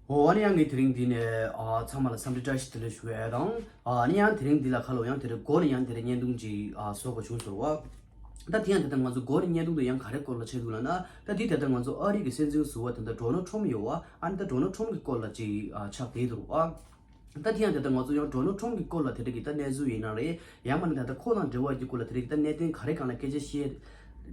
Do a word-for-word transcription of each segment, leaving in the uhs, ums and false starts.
འོ་ཨ་ནི་ཡང་ངས་དེ་རིང་འདི་ནས་ཨ་ཚང་མ་ལ་འཚམས་འདྲི་བཀྲ་ཤིས་བདེ་ལེགས་ཞུ་ཡ་དང་། ཨ་ནི་ཡང་དེ་རིང་འདི་ལ་ཁ་ལོ་ཡང་དེ་རིང་མགོ་ནས་ཡང་དེ་རིང་བརྙན་ཐུང་ཅིག་ཨ་བཟོ་དགོས་བྱུང་ཟེར་བ། ད་དེ་ཡང་དེ་ལྟར་ང་ཚོ་མགོ་ནས་བརྙན་ཐུང་དུ་ཡང་ག་རེ་སྐོར་ལ་བྱེད་འདུག་ལབ་ན། ད་དེ་དེ་ལྟར་ང་ཚོ་ཨ་རི་གི་སྲིད་འཛིན་ཟུར་པ་དེ་འདྲ་ཌོ་ནལ་ཊམ་ཡོད་བ། ཨ་ནི་ད་ཌོ་ནལ་ཊམ་གི་སྐོར་ལ་ཅིག་ཨ་ཆགས་བསྡད་འདུག་བ། ད་དེ་ཡང་དེ་ལྟར་ང་ཚོ་ཡང་ཌོ་ནལ་ཊམ་གི་སྐོར་ལ་དེ་འདྲ་གི་ད་གནས་ཚུལ་ཡིན་ན་རེད། ཡང་མིན་ན་ད་ལྟ་ཁོ་དང་འབྲེལ་བ་ཡོད་རྒྱུ་སྐོར་ལ་དེ་རིགས་ད་གནད་དོན་ག་རེ་གང་ལ་སྐད་ཆ་བཤད།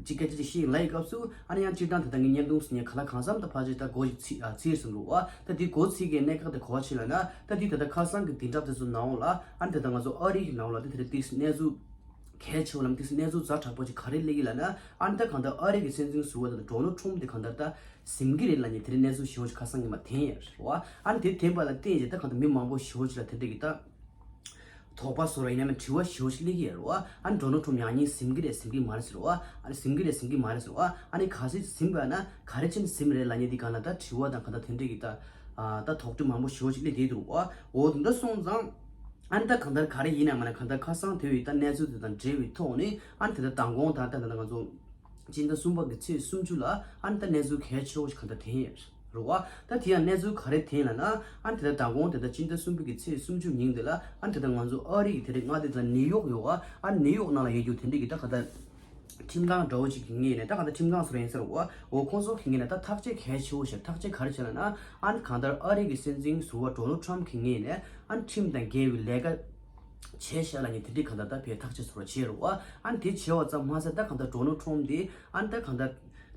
ཅིག་སྐད་ཆ་ཅིག་བཤད་ལབ་ཡི་སྐབས་སུ་ཨ་ནི་ཡང་སྤྱིར་བཏང་ད་ལྟ་ངའི་བརྙན་ཐུང་ཟིན་ནས་ག་ལ་གང་འཚམ་ད་ཕལ་ཆེར་ད་མགོ་ཞིག་ཚིག་ཨ་ཚིག་ཟིན་འགྲོ་བ། ད་དེ་མགོ་ཚིག་གི་གནད་འགག་དེ་ག་བ་ཆེ་ལབ་ན། ད་དེ་ད་ལྟ་ཁ་སང་གི་བདུན་ཕྲག་དེ་ཚོ་ནང་ལ་ཨ་ནི་ད་ལྟ་ང་ཚོ་ཨ་རི་གི་ནང་ལ་དེ་དེ་རིགས་དེ་གནས་ཚུལ་གལ་ཆེ་བ་ལམ་དེ་གནས་ཚུལ་ཛ་དྲག་པོ་ཅིག་ག་རེ་སླེབས་ཡི་ལབ་ན། ཨ་ནི་ད་གང་ལྟར་ཨ་རི་གི་སྲིད་འཛིན་ཟུར་པ་ད་ལྟ་ཌོ་ནལ་ཊམ་དེ་གང་ལྟར་ད་ཟིན་གི་རེད་ལབ་ནས་དེ་རིགས་གནས་ཚུལ་ཞེ་པོ་ཅིག་ཁ་སང་ཉི་མ་ཐོན་ཡོད་རེད་བ། ཨ་ནི་དེ་ཐོན་པ་ལ་བརྟེན་བྱས་ད་གང་ལྟར་མི་མང་པོ་ཞེ་པོ་ཅིག་ལ་དེ་འདྲ་གི་ད་དོགས་པ་བཟོ་ར་ཡིན་ན་མིན་དྲི་བ་ཞེ་པོ་ཅིག་སླེབས་ཀྱི་ཡོད་རེད་བ། ཨ་ནི་ཌོ་ནལ་ཊམ་ཡང་སྙིང་ཟིན་གི་རེད་ཟིན་གི་མ་རེད་ཟེར་བ། ཨ་ནི་ཟིན་གི་རེད་ཟིན་གི་མ་རེད་ཟེར་བ། ཨ་ནི་གལ་སྲིད་ཟིན་པ་ན་ག་རེ་བྱས་ནས་ཟིན་རེད་ལབ་མཁན་འདི་སྒང་ལ་ད་དྲི་བ་དང་གང་ལྟར་དེ་འདྲ་གི་ད་ཨ་ད་དོགས་འདྲི་མང་པོ་ཞེ་པོ་ཅིག་སླེབས་བསྡད་འདུག་བ། འོ་དེ་འདྲ་སོང་ཙང་ཨ་ནི་ད་གང་ལྟར་ག་རེ་ཡིན་ན་མིན་ན་གང་ལྟར་ཁ་སང་དེ་བས་ད་གནས་ཚུལ་དེ་དང་འབྲེལ་བའི་ཐོག་ནས་ཨ་ནི་དེ་ད་མདང་དགོང་ད་ད་ད་ང་ཚོ་སྤྱི་ཟླ་གསུམ་པ་གི་ཚེས་སུམ་ཅུ་ལ་ཨ་ནི་ད་གནས་ཚུལ་གལ་ཆེ་བོ་ཞིག་གང་ལྟར་ཐོན་ཡོད་རེད་བ། ད་དེ་ཡང་གནས་ཚུལ་ག་རེ་ཐོན་ལབ་ན། ཨ་ནི་དེ་ད་མདང་དགོང་དེ་ད་སྤྱི་ཟླ་གསུམ་པ་གི་ཚེས་སུམ་ཅུ་ཉིན་དེ་ལ་ཨ་ནི་དེ་ད་ང་ཚོ་ཨ་རི་ཡི་དེ་རིང་མངའ་སྡེ་དང་ནིའུ་ཡོག་ཡོད་བ། ཨ་ནི་ནིའུ་ཡོག་ནང་ལ་ཡོད་རྒྱུ་དེ་འདྲ་གི་ད་ག་ད་ཁྲིམས་ཁང་འདྲ་བོ་ཞིག་གི་ངོས་ནས་ད་ག་ད་ཁྲིམས་ཁང་ཟེར་ཡིན་ཟེར་བ། འོ་ཁོང་ཚོ་གི་ངོས་ནས་ད་ཐག་གཅོད་གལ་ཆེ་བོ་ཞིག་ཐག་གཅོད་ག་རེ་བྱས་ལབ་ན། ཨ་ནི་གང་ལྟར་ཨ་རི་གི་སྲིད་འཛིན་ཟུར་པ་ཌོ་ནལ་ཊམ་གི་ངོས་ནས་ཨ་ནི་ཁྲིམས་དང་འགལ་བའི་ལས་ཀ་བྱས་ཤག་ལབ་ནས་དེ་འདྲའི་གང་ལྟར་ད་ཕར་ཐག་གཅོད་ཟེར་བ་བྱས་རེད་བ། ཨ་ནི་དེ་བྱས་པ་ཙམ་མ་ཟད་ད་གང་ལྟར་ཌོ་ནལ་ཊམ་དེ་ཨ་ནི་ད་གང་ལྟར་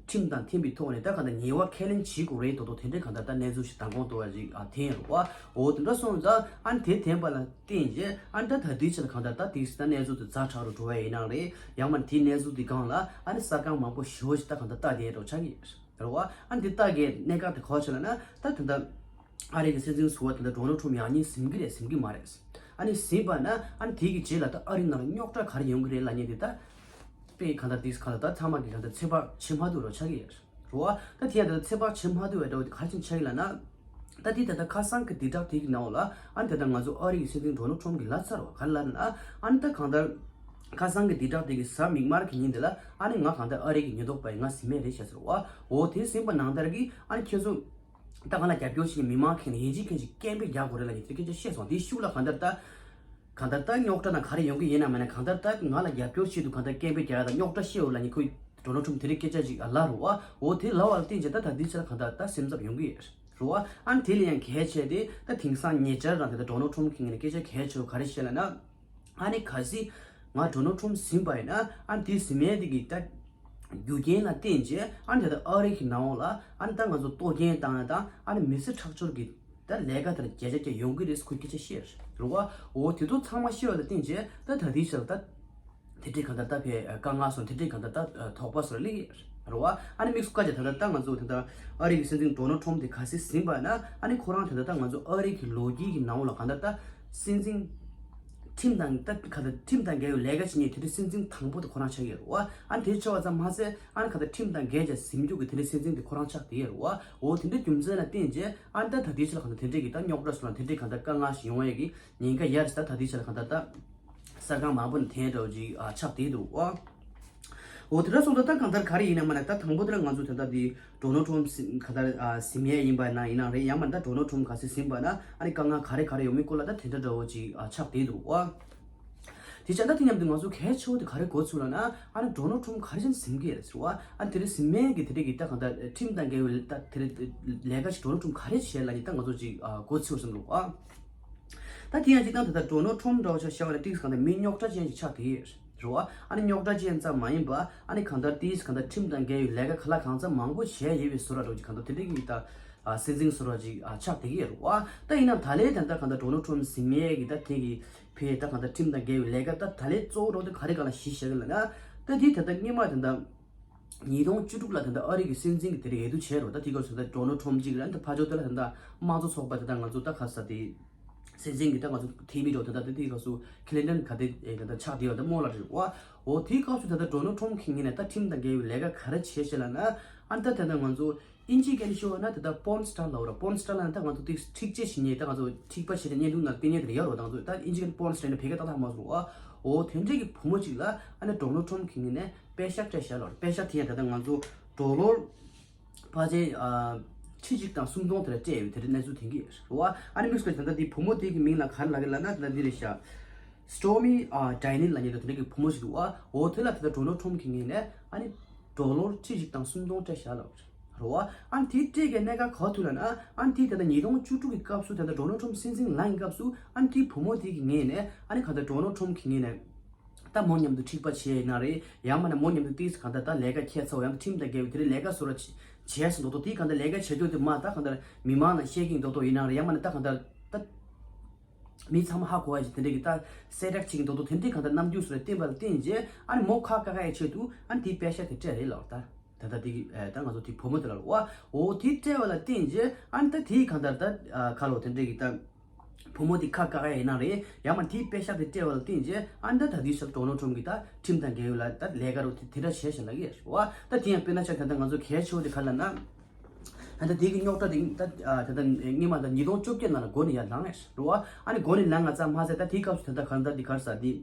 ཁྲིམས་དང་མཐུན་པའི་ཐོག་ནས་ད་གང་ལྟར་ཉེས་པ་ཁས་ལེན་བྱེད་དགོས་རེད་མདོག་མདོག་དེ་འདྲའི་གང་ལྟར་ད་གནས་ཚུལ་ཞིག་མདང་དགོང་དུ་བ་ཞིག་ཨ་ཐོན་རེད་བ། འོ་དེ་འདྲ་སོང་ཙང་ཨ་ནི་དེ་ཐོན་པ་ལ་བརྟེན་བྱས་ཨ་ནི་ད་ད་ལྟའི་ཆ་ལ་གང་ལྟར་ད་དེ་ད་གནས་ཚུལ་དེ་ཛ་དྲག་རུ་འགྲོ་བ་ཡིན་ནའང་རེད། ཡང་མིན་དེའི་གནས་ཚུལ་དེ་སྒང་ལ་ཨ་ནི་གསར་ཁང་མང་པོ་ཞེ་པོ་ཞིག་ད་གང་ལྟར་ལྟ་བསྡད་འགྲོ་ཆགས་ཀྱི་རེད་བ། ཨ་ནི་དེ་ལྟ་གའི་གནད་འགག་དེ་ག་བ་ཆེ་ལབ་ན་ད་དེ་འདྲ་ཨ་རི་གི་སྲིད་འཛིན་ཟུར་པ་དེ་འདྲ་ཌོ་ནལ་ཊམ་ཡང་སྙིང་ཟིན་གི་རེད་ཟིན་གི་མ་རེད། ཨ་ནི་ཟིན་པ་ན་ཨ་ནི་དེ་གི་རྗེས་ལ་ད་ཨ་རི་ནང་ལ་རྙོག་དྲ་ག་རེ་ཡོང་གི་རེད་ལབ་མཁན་དེ་ད་དཔེ་གང་ལྟར་དེ་གང་ལྟར་ད་ཚང་མ་གི་གང་ལྟར་ཚོད་དཔག་བྱེད་མ་ཐུབ་རོགས་ཆགས་ཀྱི་རེད་བ། ད་དེ་ཡང་ད་ཚོད་དཔག་བྱེད་མ་ཐུབ་པའི་འདྲ་བོ་དེ་ག་རེ་བྱས་ནས་ཆགས་ཀྱི་ལབ་ན། ད་དེ་ད་ལྟ་ཁ་སང་གི་དེ་དག་དེ་གི་ནང་ལ་ཨ་ནི་ད་ལྟ་ང་ཚོ་ཨ་རི་གི་སྲིད་འཛིན་ཌོ་ནལ་ཊམ་གི་ལབ་ཚར་བ་ག་རེ་ལབ་ན། ཨ་ནི་ད་གང་ལྟར་ཁ་སང་གི་དེ་དག་དེ་གི་གཟའ་མིག་དམར་གི་ཉིན་དེ་ལ་ཨ་ནི་ང་གང་ལྟར་ཨ་རི་གི་ཉེན་རྟོག་པ་ཡིན་ང་ཟིན་མེད་རེད་བཤད་ཚར་བ། འོ་དེ་ཟིན་པ་ནང་ལྟར་གི་ཨ་ནི་ཁྱེད་ཚོ་ད་ང་ལ་རྒྱབ་སྐྱོར་བྱེད་མཁན་མི་མང་ཁྱེད་ནས་ཡིན་གཅིག་མཁན་ཞིག་སྐད་འབོད་རྒྱག་དགོས་རེད་ལབ་ནས་དེ་སྐད་ཆ་བཤད་སོང་། དེའི་ཤུགས་ལ་གང་ལྟར་ད་གང་ལྟར་ད་རྙོག་དྲ་དང་ག་རེ་ཡོང་གི་ཡིན་ན་མིན་ན་གང་ལྟར་ད་ང་ལ་རྒྱབ་སྐྱོར་ཆེད་དུ་གང་ལྟར་སྐད་འབོད་རྒྱག་ཡ་དང་རྙོག་དྲ་བཤད་འོ་ལབ་ནས་ཁོས་ཌོ་ནལ་ཊམ་དེ་རིང་སྐད་ཆ་ཅིག་ལབ་རེད་བ། འོ་དེ་ལབ་པ་ལ་བརྟེན་བྱས་ད་ད་ལྟའི་ཆར་གང་ལྟར་ད་སེམས་འཚབ་ཡོང་གི་ཡོད་རེད་བ། ཨ་ནི་དེ་ལས་ཡང་གལ་ཆེ་དེ་ད་དེང་སང་ཉེ་ཆར་རང་དེ་ད་ཌོ་ནལ་ཊམ་གི་ངོས་ནས་སྐད་ཆ་གལ་ཆེ་བ་ག་རེ་བཤད་ལབ་ན། ཨ་ནི་གལ་སྲིད་ང་ཌོ་ནལ་ཊམ་ཟིན་པ་ཡིན་ན་ཨ་ནི་དེ་ཟིན་མཁན་དེ་གི་ད་རྒྱུ་རྐྱེན་ལ་བརྟེན་བྱས་ཨ་ནི་ད་ལྟ་ཨ་རི་གི་ནང་ལ་ཨ་ནི་ད་ང་ཚོ་གཏོར་སྐྱོན་བཏང་ཡ་དང་ཨ་ནི་མི་སེར་ཁྲག་སྦྱོར་གྱི་ད་ལས་ཀ་དེར་བརྒྱ་ཆ་བརྒྱ་ཡོང་གི་རེད་ཁོས་སྐད་ཆ་བཤད་རེད་བ། འོ་དེ་ཚོ་ཚང་མ་ཤེས་པ་ལ་བརྟེན་བྱས་ད་ད་ལྟའི་ཆར་ད་དེ་འདྲའི་གང་ལྟར་ད་ཕའི་དཀའ་ངལ་སོང་དེ་འདྲའི་གང་ལྟར་ད་དོགས་པ་སོགས་སླེབས་ཀྱི་རེད་བ། ཨ་ནི་དམིགས་སུ་བཀར་བྱས་ད་ལྟ་ད་ང་ཚོ་ད་ལྟ་ཨ་རི་གི་སྲིད་འཛིན་ཌོ་ནལ་ཊམ་དེ་གལ་སྲིད་ཟིན་པ་ན་ཨ་ནི་ཁོ་རང་ད་ལྟ་ད་ང་ཚོ་ཨ་རི་གི་ལོ་རྒྱུས་ཀྱི་ནང་ལ་གང་ལྟར་ད་སྲིད་འཛིན་ཁྲིམས་དང་ད་ག་ད་ཁྲིམས་དང་འགལ་བའི་ལས་ཀ་བྱེད་མཁན་དེ་འདྲའི་སྲིད་འཛིན་དང་པོ་དེ་ཁོ་རང་ཆགས་ཀྱི་རེད་བ། ཨ་ནི་དེ་ཆགས་པ་ཙམ་མ་ཟད་ཨ་ནི་ག་ད་ཁྲིམས་དང་འགལ་བྱས་ཟིན་རྒྱུ་གི་དེ་འདྲའི་སྲིད་འཛིན་དེ་ཁོ་རང་ཆགས་བསྡད་ཡོད་རེད་བ། འོ་དེ་འདྲའི་རྒྱུ་མཚན་ལ་བརྟེན་བྱས་ཨ་ནི་ད་ད་ལྟའི་ཆར་ལ་གང་ལྟར་དེ་འདྲའི་གི་ད་རྙོག་དྲ་སོགས་ལ་དེ་འདྲའི་གང་ལྟར་དཀའ་ངལ་ཞིག་ཡོང་ཡས་ཀྱི་ཉེན་ཁ་ཡར་ད་ད་ལྟའི་ཆར་ལ་གང་ལྟར་ད་གསར་ཁང་མང་པོ་ནས་ཐོན་འདྲ་བོ་ཅིག་ཨ་ཆགས་བསྡད་འདུག་ཨ། འོ་དེ་འདྲ་སོང་ཙང་ད་གང་ལྟར་ག་རེ་ཡིན་ན་མིན་ན་ད་དང་པོ་དེ་ལ་ང་ཚོ་ད་ལྟ་འདི་ཌོ་ནལ་ཊམ་ག་ད་ཨ་ཟིན་ཡས་ཡིན་པ་ན་ཡིན་ན་རེད། ཡང་མིན་ད་ཌོ་ནལ་ཊམ་གལ་སྲིད་ཟིན་པ་ན་ཨ་ནི་དཀའ་ངལ་ག་རེ་ག་རེ་ཡོང་མིན་སྐོར་ལ་ད་དེ་འདྲ་འདྲ་བོ་ཅིག་ཨ་ཆགས་བསྡད་འདུག་ཨ། དེ་བྱས་ད་དེ་མཉམ་དུ་ང་ཚོ་གལ་ཆེ་བོ་དེ་ག་རེ་གོ་ཚུལ་ལ་ན་ཨ་ནི་ཌོ་ནལ་ཊམ་ག་རེ་བྱས་ནས་ཟིན་གི་ཡོད་ཟེར་བ། ཨ་ནི་དེ་རིང་ཟིན་མེད་ཀྱི་དེ་རིང་གི་ད་གང་ལྟར་ཁྲིམས་དང་འགལ་བའི་ད་དེ་རིང་ལས་ཀ་ཞིག་ཌོ་ནལ་ཊམ་ག་རེ་བྱས་ལབ་ནས་ད་ང་ཚོ་ཅིག་ཨ་གོ་ཚུལ་བསམ་རུང་ཨ། ད་དེ་ཡང་ཅིག་ད་ད་ལྟ་ཌོ་ནལ་ཊམ་འདྲ་བོ་ཆ་བཞག་པ་ན་ཏིག་གང་ལྟར་མི་རྙོག་དྲ་ཅན་ཞིག་ཆགས་བསྡད་ཡོད་རེད་བ། ཨ་ནི་རྙོག་དྲ་ཅན་ཙམ་མ་ཡིན་པ་ཨ་ནི་གང་ལྟར་ཏིག་གང་ལྟར་ཁྲིམས་དང་འགལ་བའི་ལས་ཀ་ག་ལ་གང་འཚམ་མང་པོ་བྱས་ཡོད་པའི་བཟོ་འདྲ་འདྲ་བོ་ཅིག་གང་ལྟར་དེ་འདྲ་གི་ད་ཨ་སྲིད་འཛིན་བཟོ་འདྲ་ཅིག་ཨ་ཆགས་བསྡད་ཀྱི་ཡོད་རེད་བ། ད་ཡིན་ན་ད་ལན་ད་ལྟ་གང་ལྟར་ཌོ་ནལ་ཊམ་ཟིན་མེད་ཀྱི་ད་དེ་གི་ཕའི་ད་གང་ལྟར་ཁྲིམས་དང་འགལ་བའི་ལས་ཀ་ད་ད་ལན་གཙོ་བོ་འདྲ་བོ་དེ་ག་རེ་གང་ལ་གཞི་བཞག་གི་ལབ་ན། ད་དེ་ད་ལྟ་སྔོན་མ་ད་ལྟ་ཉིས་སྟོང་བཅུ་དྲུག་ལ་ད་ལྟ་ཨ་རི་གི་སྲིད་འཛིན་གྱི་དེ་རིང་འོས་བསྡུ་བྱས་རེད་བ། ད་དེ་སྐབས་སུ་ད་ཌོ་ནལ་ཊམ་གཅིག་རེད། ད་ཕར་ཕྱོགས་དེ་ལ་ད་ལྟ་དམངས་གཙོ་ཚོགས་པ་ད་ལྟ་ང་ཚོ་ད་ག་ས་དེ་སྲིད་འཛིན་གྱི་ད་ང་ཚོ་འཐུས་མི་འགྲོ་ད་ལྟ་དེ་དེ་སྐབས་སུ་ཁི་ལིན་ཊོན་ག་དེ་ད་ཆགས་བསྡད་ཡོད་ད་སྨོན་ལམ་རེད་བ། འོ་དེའི་སྐབས་སུ་ད་ལྟ་ཌོ་ནལ་ཊམ་གྱི་ངོས་ནས་ད་ཁྲིམས་དང་འགལ་བའི་ལས་ཀ་ག་རེ་བྱས་བྱས་ལབ་ན། ཨ་ནི་ད་ད་ལྟ་ང་ཚོ་ཨིན་ཇི་སྐད་ནས་ཤོད་པ་ན་ད་ལྟ་པོན་སི་ཊར་ལབ་ར། པོན་སི་ཊར་ལབ་ན་ད་ང་ཚོ་ཏིག་འཁྲིག་སྤྱོད་བྱེད་མཁན་ད་ང་ཚོ་འཁྲིག་པ་བྱེད་མཁན་བརྙན་ཐུང་ནང་བསྟན་མཁན་དེ་ཡོད་རེད་བ། ད་ང་ཚོ་ད་ཨིན་ཇི་སྐད་པོན་སི་ཊར་ཡིན་ན་བོད་སྐད་ཏག་ཏག་མ་སོང་བ། འོ་དེ་འདྲའི་གི་བུ་མོ་གཅིག་ལ་ཨ་ནི་ཌོ་ནལ་ཊམ་གྱི་ངོས་ནས་པེ་ཤག་སྤྲད་བཞག་ལབ་ར། པེ་ཤག་དེ་ཡང་ད་ལྟ་ང་ཚོ་ཌོ་ལར་ཕལ་ཆེར་ཨ་ ཁྲི་གཅིག་དང་སུམ་སྟོང་དེ་ལ་སྤྲད་ཡོད་དེ་འདྲའི་གནས་ཚུལ་ཐོན་གྱི་ཡོད་རེད་བ། ཨ་ནི་དམིགས་བསལ་ད་ལྟ་དེ་བུ་མོ་དེ་གི་མིང་ལ་ག་རེ་ལབ་ཀྱི་ལབ་ན། ད་ལྟ་འདི་རེད་ཤག Stormy Daniel ལབ་མཁན་དེ་འདྲ་གི་བུ་མོ་ཞིག་འདུག་བ། འོ་དེ་ལ་ད་ལྟ་Donald Trump གི་ངོས་ནས་ཨ་ནི་ཌོ་ལར་ཁྲི་གཅིག་དང་སུམ་སྟོང་སྤྲད་ཤག་ལབ་རེད་བ། ཨ་ནི་དེ་སྤྲད་མཁན་གནད་འགག་ག་པར་ཐུག་ལབ་ན། ཨ་ནི་དེ་ད་ལྟ་ཉིས་སྟོང་བཅུ་དྲུག་གི་སྐབས་སུ་ད་ལྟ་Donald Trump སྲིད་འཛིན་ལངས་པའི་སྐབས་སུ་ཨ་ནི་དེ་བུ་མོ་དེ་གི་ངོས་ནས་ཨ་ནི་གང་ལྟར་Donald Trump གི་ངོས་ནས་ད་མོ་མཉམ་དུ་འཁྲིག་པ་བྱས་ཡིན་ན་རེད། ཡང་མིན་ན་མོ་མཉམ་དུ་ཏིས་གང་ལྟར་ད་ལས་ཀ་ཁྱད་མཚར་བ་ཡང་ཁྲིམས་དང་འགལ་བའི་དེ་རིང་ལས་ཀ་བཟོ་འདྲ་བྱས་སོང་འདུག་ཏོ། དེ་གང་ལྟར་ལས་ཀ་བྱེད་རྒྱུ་དེ་མ་ད་གང་ལྟར་མི་མང་ལ་བཤད་ཀྱིན་འདུག་ཏོ། ཡིན་ན་རེད། ཡང་མིན་ན་ད་གང་ལྟར་ད་མི་ཚང་མ་ཧ་གོ་བ་ཞིག་དེ་འདྲ་གི་ད་གསལ་བསྒྲགས་བྱེད་ཀྱིན་འདུག་ཏོ། དེ་འདྲའི་གང་ལྟར་རྣམ་འགྱུར་བཟོ་འདྲ་བསྟན་པ་ལ་བརྟེན་རྗེས་ཨ་ནི་མོ་ཁ་བཀག་ཡ་ཆེད་དུ་ཨ་ནི་དེའི་པེ་ཤག་དེ་སྤྲད་རེད་ལབ་ད། ད་ལྟ་དེ་གི་ད་ང་ཚོ་དེ་བུ་མོ་དེ་ལ་ལབ་བ། འོ་དེ་སྤྲད་པ་ལ་བརྟེན་རྗེས་ཨ་ནི་ད་དེའི་གང་ལྟར་ད་ཁ་ལོ་དེ་འདྲ་གི་ད། བུ་མོ་དེ་ཁ་བཀག་ཡ་ཡིན་ན་རེད། ཡང་མ་དེའི་པེ་ཤག་དེ་སྤྲད་པ་ལ་བརྟེན་རྗེས་ཨ་ནི་ད་ད་དེའི་ཤར་Donald Trump གི་ད་ཁྲིམས་དང་འགལ་ཡོད་ལ་ད་ལས་ཀ་རུ་དེ་དེ་འདྲ་བྱས་ཤག་ལབ་ཀྱི་ཡོད་རེད་བ། ད་དེ་ཡང་དཔེར་ན་ཆ་ད་ལྟ་ང་ཚོ་གལ་ཆེ་བ་དེ་ག་ལབ་ན། ད་ལྟ་དེ་གི་རྙོག་དྲ་དེ་ད་ད་ལྟ་སྔོན་མ་ད་ཉིས་སྟོང་བཅོ་བརྒྱད་ནང་ལ་འགོ་ནས་ཡར་ལངས་ཡ་རེད་བ། ཨ་ནི་འགོ་ནས་ལངས་ཡ་ཙམ་མ་ཟད་ད་དེའི་སྐབས་སུ་ད་ལྟ་ག་ད་དེ་ག་རེ་ཟེར་དེ།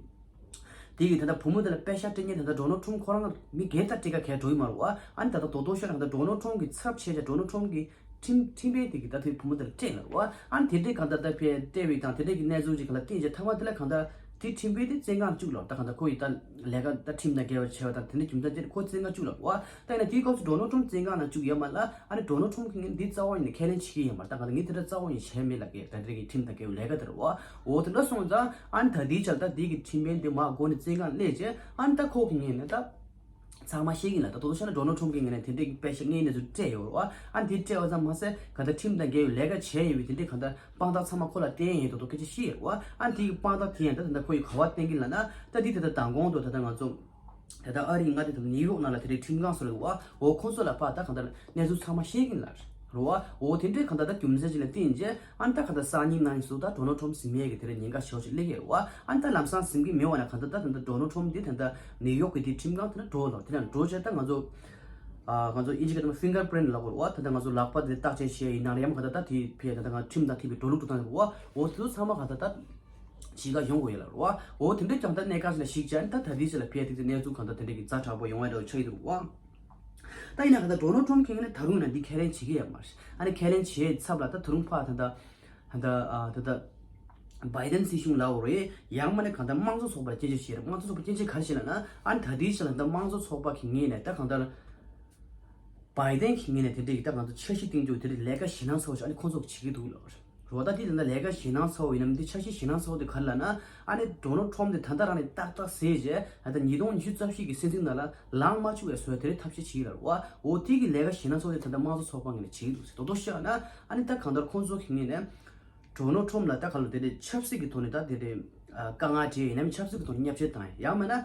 དེ་གི་ད་ལྟ་བུ་མོ་དེ་ལ་པེ་ཤག་སྤྲད་མཁན་ད་ལྟ་Donald Trump ཁོ་རང་མི་སྒེར་དང་སྤྲད་ཀ་གལ་འགྲོ་ཡི་མ་རེད་བ། ཨ་ནི་ད་ལྟ་རྡོག་རྡོག་ཤོད་ན་ད་ལྟ་Donald Trump གི་ཚབ་བྱས་བྱས་Donald Trump གི་ཁྲིམས་ཁྲིམས་དཔོན་དེ་གི་ད་དེ་བུ་མོ་དེ་ལ་སྤྲད་ལ་རེད་བ། ཨ་ནི་དེ་འདྲའི་གང་ལྟར་ད་ཕེ་སྤྲད་པའི་དང་དེ་འདྲའི་གི་གནས་ཚུལ་ཅིག་ག་ལ་བརྟེན་བྱས་ཐ་མ་དེ་ལ་གང་ལྟར་དེ་ཁྲིམས་དཔོན་དེ་བཙོན་ཁང་བཅུག་ལ་ད་གང་ལྟར་ཁོ་ཡི་ད་ལས་ཀ་ད་ཁྲིམས་དང་འགལ་བ་བྱས་པ་དང་དེ་འདྲའི་རྒྱུ་མཚན་དེ་ཁོ་བཙོན་ཁང་བཅུག་ལ་རེད་བ། ད་ཡིན་ན་དེའི་སྐབས་སུ་Donald Trump བཙོན་ཁང་ནང་བཅུག་ཡོད་མ་ལ་ཨ་ནི་Donald Trump གི་ངས་འདི་རྩ་བ་ཉིད་ནས་ཁས་ལེན་བྱེད་ཀྱི་ཡོད་མ་རེད། ད་གང་ལྟར་ངས་དེ་འདྲ་རྩ་བ་ཉིད་བྱས་མེད་ལབ་ཀྱི་ད་དེ་རིང་གི་ཁྲིམས་དང་འགལ་བའི་ལས་ཀ་དེ་རེད་བ། འོ་དེ་འདྲ་སོང་ཙང་ཨ་ནི་ད་དེའི་ཆར་ད་དེ་གི་ཁྲིམས་དཔོན་དེ་མར་སྒོ་ནས་བཙོན་ཁང་སླེབས་རྗེས་ཨ་ནི་ད་ཁོ་གི་ངོས་ནས་ད་ཚང་མ་ཤེས་ཀྱི་ལ་ད་དོ་དོ་ཤ་ན་Donald Trump གི་ངོས་ནས་དེ་འདྲའི་པེ་ཤག་ངའི་གནས་ཚུལ་སྤྲད་ཡོད་རེད་བ། ཨ་ནི་དེ་སྤྲད་པ་ཙམ་མ་ཟད་ག་ད་ཁྲིམས་དང་འགལ་བའི་ལས་ཀ་བྱས་ཡོད་པའི་དེ་འདྲའི་ག་ད་དཔང་རྟགས་ཚང་མ་ཁོ་ལ་བསྟན་ཡོད་དོ་དོ་སྐད་ཆ་བཤད་ཡོད་རེད་བ། ཨ་ནི་དེ་གི་དཔང་རྟགས་དེ་ཡང་ད་ད་ད་ཁོ་ཡི་ག་བ་བསྟན་གྱི་ལ་ན་ད་དེ་ད་ད་མདང་དགོང་དུ་ད་ད་ང་ཚོ་ད་ལྟ་ཨ་རིའི་མངའ་སྡེ་དང་ནིའུ་ཡོག་ནང་ལ་དེ་འདྲའི་ཁྲིམས་ཁང་སོགས་རེད་བ། འོ་ཁོང་ཚོ་ལ་ཕར་ད་གང་ལྟར་གནས་ཚུལ་ཚང་མ་ཤེས་ཀྱིན་ལ་རེད་བ། འོ་དེ་འདྲའི་གང་ལྟར་ད་རྒྱུ་མཚན་ཅིག་ལ་བརྟེན་རྗེས་ཨ་ནི་ད་གང་ལྟར་སང་ཉིན་ནང་སུ་ད་Donald Trump ཟིན་མེད་ཀྱི་དེ་འདྲའི་ཉེན་ཁ་ཞེ་པོ་ཅིག་སླེབས་ཀྱི་རེད་བ། ཨ་ནི་ད་ལམ་སང་ཟིན་གྱི་མེད་བ་ན་གང་ལྟར་ད་ད་ལྟ་Donald Trump དེ་ད་ལྟ་ནིའུ་ཡོག་གི་དེ་ཁྲིམས་ཁང་དེ་ན་འགྲོ་ལ་དེ་ན་འགྲོ་བྱས་ད་ང་ཚོ་ཨ་ང་ཚོ་ཨིན་ཇི་སྐད་ཐོག་ནས་ཕིང་གར་པི་རིན་ལབ་དགོས་རེད་བ། ད་ལྟ་ང་ཚོ་ལག་པ་དེ་བརྟག་དཔྱད་བྱས་ཡིན་ན་ཡང་གང་ལྟར་ད་དེ་ཕེ་ད་ལྟ་ང་ཁྲིམས་དང་མཐུན་པའི་འགྲོ་ལུགས་འགྲོ་སྟངས་རེད་བ། འོ་དེ་ཚོ་ཚང་མ་གང་ལྟར་ད། གཞིས་ཀ་ཡོང་དགོས་ཡོད་ལ་རོ། འོ་དེ་འདྲའི་ཀྱང་ད་གནད་འགག་ཞིག་ལ་གཞིགས་བྱས་ད་ད་དེ་ཞིག་ལ་ཕེ་དེ་ཚོ་གནས་ཚུལ་གང་ད་དེ་འདྲའི་གི་ཛ་དྲག་པོ་ཡོང་བའི་འདྲ་བོ་ཆགས་ཡོད་འདུག་བ། ད་ཡིན་ན་ག་ད་Donald Trump གི་ངོས་ནས་ད་རུང་ཡིན་ན་འདི་ཁས་ལེན་བྱེད་ཀྱི་ཡོད་མ་རེད། ཨ་ནི་ཁས་ལེན་བྱེད་ཚབ་ལ་ད་ད་རུང་ཕ་ད་ད་ད་ད་ཨ་ད་ད་Biden སྲིད་གཞུང་ལ་འོ་རེད། ཡང་མ་ནས་གང་ད་དམངས་གཙོ་ཚོགས་པར་སྐྱོན་བརྗོད་བྱེད་རེད། དམངས་གཙོ་ཚོགས་པར་སྐྱོན་བརྗོད་ག་རེ་བྱེད་ལ་ན་ཨ་ནི་ད་དེ་ཞིག་ལ་ད་དམངས་གཙོ་ཚོགས་པ་གི་ངོས་ནས་ད་གང་ད། Biden གི་ངོས་ནས་དེ་འདྲའི་ད་ང་ཚོ་འཆར་གཞི་སྟེང་དུ་དེ་འདྲའི་ལས་ཀ་ཞེད་སྣང་ཚ་བོ་ཞིག་ཨ་ནི་ཁོང་ཚོ་གིས་བྱེད་ཀྱི་འདུག་ལབ་རེད། རོ་ད་དེ་ད་ལྟ་ལས་ཀ་ཞེད་སྣང་ཚ་བོ་ཡིན་ནམ་དེ་འཆར་གཞི་ཞེད་སྣང་ཚ་བོ་དེ་ག་རེ་ལབ་ན་ཨ་ནི་Donald Trump དེ་ད་ལྟ་རང་ནས་ཏག་ཏག་ཟས་བྱས་ད་ལྟ་ཉིས་སྟོང་ཉི་ཤུ་རྩ་བཞི་གི་སྲིད་འཛིན་ནང་ལ་ལངས་མ་བཅུག་པའི་བཟོ་དེ་འདྲའི་ཐབས་ཤེས་བྱེད་ཀྱི་ལབ་རེད་བ། འོ་དེ་གི་ལས་ཀ་ཞེད་སྣང་ཚ་བོ་དེ་ད་ལྟ་དམངས་གཙོ་ཚོགས་པ་ངོས་ནས་བྱེད་ཀྱི་འདུག་ཟེར་རྡོག་རྡོག་བཤད་ན་ཨ་ནི་ད་གང་ལྟར་ཁོང་ཚོ་གི་ངོས་ནས། Donald Trump ལ་ད་ག་ལ་དེ་འདྲའི་ཆབ་སྲིད་ཀྱི་ཐོག་ནས་ད་དེ་འདྲའི་ཨ་དཀའ་ངལ་འཕྲད་ཡིན་ནམ་ཆབ་སྲིད་ཀྱི་ཐོག་ནས་བརྙས་བཅོས་བཏང་ཡང་མིན་ན་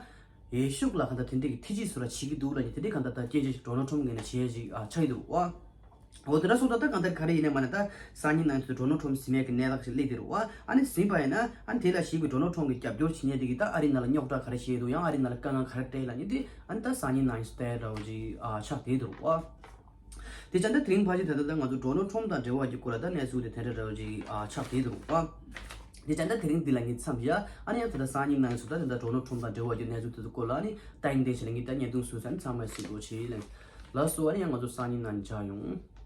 འོས་ཤོག་ལ་ག་ད་དེ་འདྲའི་གི་ཐེ་ཇུས་བཟོ་འདྲ་བྱེད་ཀྱི་འདུག་ལབ་ནས་དེ་འདྲའི་གང་ལྟར་ད་སྐད་ཆ་ཞིག་Donald Trump ངོས་ནས་བྱས་ཞིག་ཨ་ཆགས་ཀྱི་འདུག་ཨ། འོ་དེ་འདྲ་སོང་ཙང་ད་གང་ལྟར་ག་རེ་ཡིན་ནའི་མ་ནས་ད་སང་ཉིན་ནང་དུ་Donald Trump ཟིན་ཡས་ཀྱི་གནད་འགག་ཞིག་སླེབས་དེ་རུ་ཨ་ཨ་ནི་ཟིན་པ་ཡིན་ན་ཨ་ནི་དེ་ལ་གཞིགས་པའི་Donald Trump གི་རྒྱབ་སྐྱོར་བྱེད་མཁན་དེ་གི་ད་ཨ་རི་ནང་ལ་རྙོག་དྲ་ག་རེ་བཤད་འདུག་ཡང་ཨ་རི་ནང་ལ་དཀའ་ངལ་ག་རེ་འཕྲད་ལབ་མཁན་དེ་ཨ་ནི་ད་སང་ཉིན་ནང་ཞིག་ལྟ་ཡ་འདྲ་བོ་ཅིག་ཨ་ཆགས་བསྡད་འདུག་ཨ། དེ་བྱས་ན་དེ་རིང་ཕལ་ཆེར་ད་ལྟ་ད་ང་ཚོ་Donald Trump དང་འབྲེལ་བ་གྱི་སྐོར་ལ་ད་གནས་ཚུལ་དེ་དེ་འདྲ་འདྲ་བོ་ཅིག་ཨ་ཆགས་བསྡད་འདུག་ཨ། དེ་བྱས་ན་དེ་རིང་འདི་ལ་ངས་མཚམས་བཞག་ཨ་ནི་ཡང་ད་ལྟ་སང་ཉིན་ནང་ཞིག་ད་ད་ལྟ་Donald Trump དང་འབྲེལ་བ་གྱི་གནས་ཚུལ་དེ་ཚོ་སྐོར་ལ་ཨ་ནི་ད་ཡིན་དེ་ཞིག་ལ་ངས་ད་བརྙན་ཐུང་བཟོས་ཚར་ནས་ཚང་མས་གཟིགས་རོགས་བྱེད་ལགས། ལགས་སོ། ཨ་ནི་ཡང་ང་ཚོ་སང་ཉིན་ནང་མཇལ་ཡོང་།